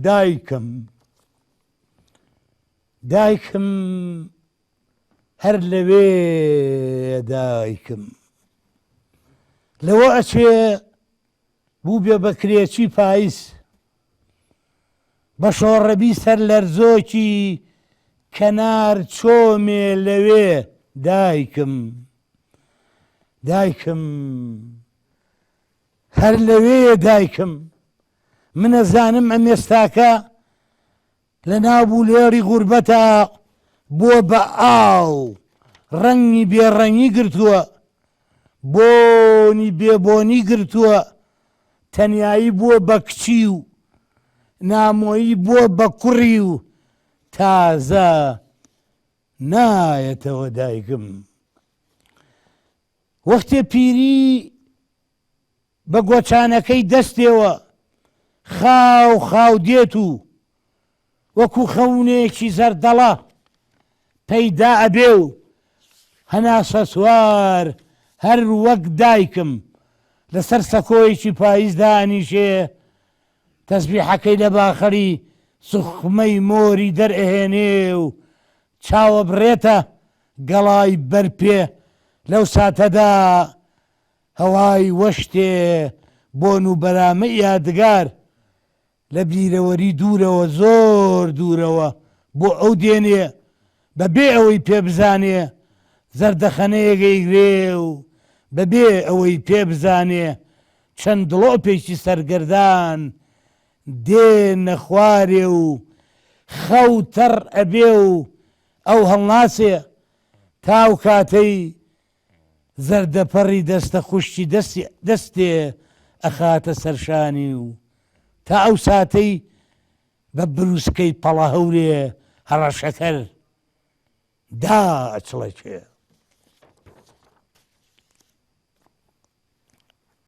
دایکم دایکم هەر لەوێ دایکم لەوە ئەچێ بووبێ بە کرێچی پایز بە شۆڕەبی سەر لەرزۆکی کەنار چۆمێ لەوێ دایکم دایکم هەر لەوێیە دایکم من ئەزانم ئەمێستاکە لە ناو بولێڕی غوربەتا بووە بە ئاو ڕەنگی بێ ڕەنگی گرتووە بۆنی بێ بۆنی گرتووە تەنیایی بووە بە کچی و نامۆیی بووە بە کوڕی و تازە نایەتەوە دایکم وەختێ پیری بە گۆچانەکەی دەستێوە خاو خاو دێت و وەکو خەونێکی زەردەڵە پەیدا ئەبێ و هەناسەسوار هەر وەک دایکم لەسەر سەکۆیەکی پاییز دائەنیشێ، تەزبیحەکەی لە باخەڵی سوخمەی مۆری دەرئەهێنێ و چاوەبڕێتە گەڵای بەرپێ، لەو ساتەدا هەوای وەشتێ بۆن و بەرامەی یادگار لە بیرەوەری دوورەوە زۆر دوورەوە بۆ ئەو دێنێ، بە بێ ئەوەی پێ بزانێ زەردەخەنەیەک ئەیگرێ و بە بێ ئەوەی پێ بزانێ چەند دڵۆپێکی سەرگەردان دێنە خوارێ و خەو تەڕ ئەبێ و ئەو هەڵناسێ تا ئەو کاتەی زەردەپەڕی دەستە خوشکی دەستی دەستێ ئەخاتە سەر شانی و تا ئەو ساتەی بە بروسکەی پەڵە هەورێ هەڕەشەکەر دا ئەچڵەکێ.